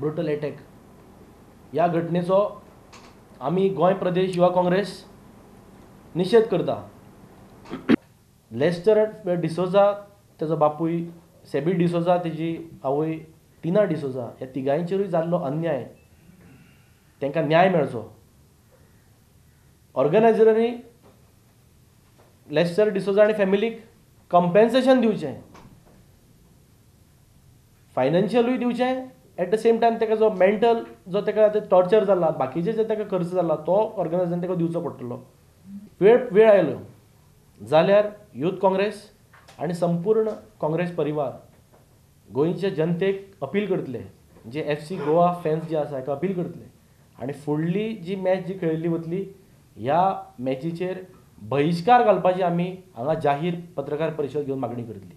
Brutal attack. ह्या घटनेचो आमी गोंय प्रदेश युवा काँग्रेस निशेध करता. लेस्टर डिसोजा, तेजो बापूय सेबी डिसोजा, तेजी आवय टिना डिसोजा, ह्या तिगांयचेरूय जाल्लो अन्याय, तांकां न्याय मेळचो. ऑर्गनायझरांनी लेस्टर डिसोजा आनी फॅमिलीक कंपेन्सेशन दिवचें, फायनान्शियलूय दिवचें, एट the same time ताका जो मेंटल जो ताका आतां टॉर्चर जाला, बाकीचे जे ताका खर्च जाला तो ऑर्गनायझरान ताका दिवचो पडटलो. वेळ वेळ आयलो जाल्यार यूथ काँग्रेस आनी संपूर्ण काँग्रेस परिवार गोंयचे जनतेक अपील करतले, जे FC Goa fans जे आसा ताका अपील करतले आनी फुडली जी मॅच जी खेळिल्ली वतली ह्या मॅचीचेर बहिश्कार घालपाची आमी हांगा जाहीर पत्रकार परिशद घेवन मागणी करतली.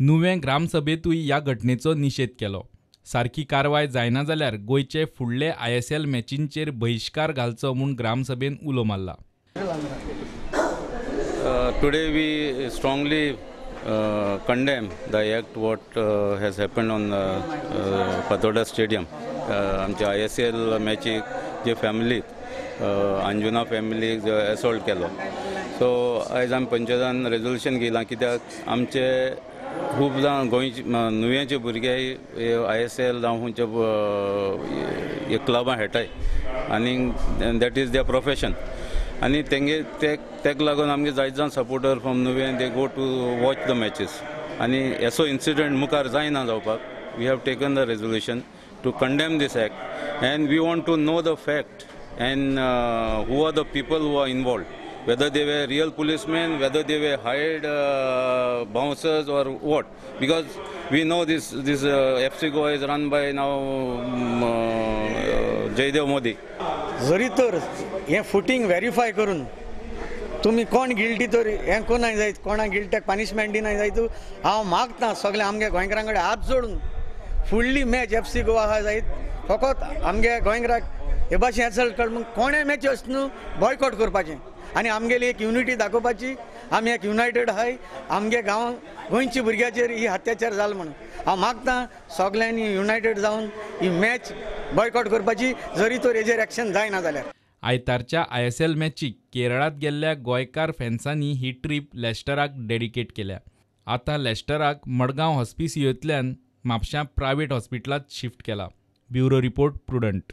नुवें ग्रामसभेंतूय ह्या घटनेचो निशेध केलो. सारकी कारवाय जायना जाल्यार गोंयचे फुडले ISL मॅचींचेर बहिश्कार घालचो म्हूण ग्रामसभेन उलो मारला. Today we strongly condemn the act what has happened on Fatorda Stadium. आमच्या ISL मॅचीक जे फॅमिलीक, अंजुना फॅमिलीक जो असॉल्ट केलो, सो आयज आमी पंचायतान रेजोल्युशन घेयलां, कित्याक आमचे खूब जाण गोंयचे नुव्याचे भुरगे ISL जावं खंयचे क्लबां खेळटाय आनी that is there profession. आनी तेंगे तेका लागून आमगे जायते जाण supporter from Nuvem they go to watch the matches आनी असो इन्सिडंट मुखार जायना जावपाक we have taken the resolution to condemn this act and we want to know the fact and who are the people who are involved, whether they were real policemen, whether they were hired bouncers or what, because we know this FC Goa is run by now Jaydev Modi. जरी तर हें फुटींग verify करून तुमी कोण guilty तर हें कोणाक जायत, कोणाक गिल्ट्याक पनिशमेंट दिना जायत. हांव मागता सगळें आमगे गोंयकारां कडेन हात जोडून फुडली मॅच FC Goa आहा जायत फकत आमगे गोंयकाराक हे भाशेन एसल्ट कर म्हूण कोणें मॅची न्हू बॉयकॉट करपाचें आनी आमगेली एक युनिटी दाखोवपाची. आमी एक युनायटेड आहाय, आमगे गांवांत गोंयच्या भुरग्याचेर ही अत्याचार जालो म्हणून हांव मागता सगल्यांनी युनायटेड जावन ही मॅच बॉयकॉट करपाची, जरी तर हेजेर एक्शन जायना जाल्यार. आयतारच्या ISL मॅचीक केरळांत गेल्ल्या गोंयकार फॅन्सांनी ही ट्रीप लेस्टराक डेडिकेट केल्या. आतां लेस्टराक मडगांव हॉस्पिसियोंतल्यान म्हापश्यां प्रायव्हेट हॉस्पिटलांत शिफ्ट केला. Bureau report, Prudent.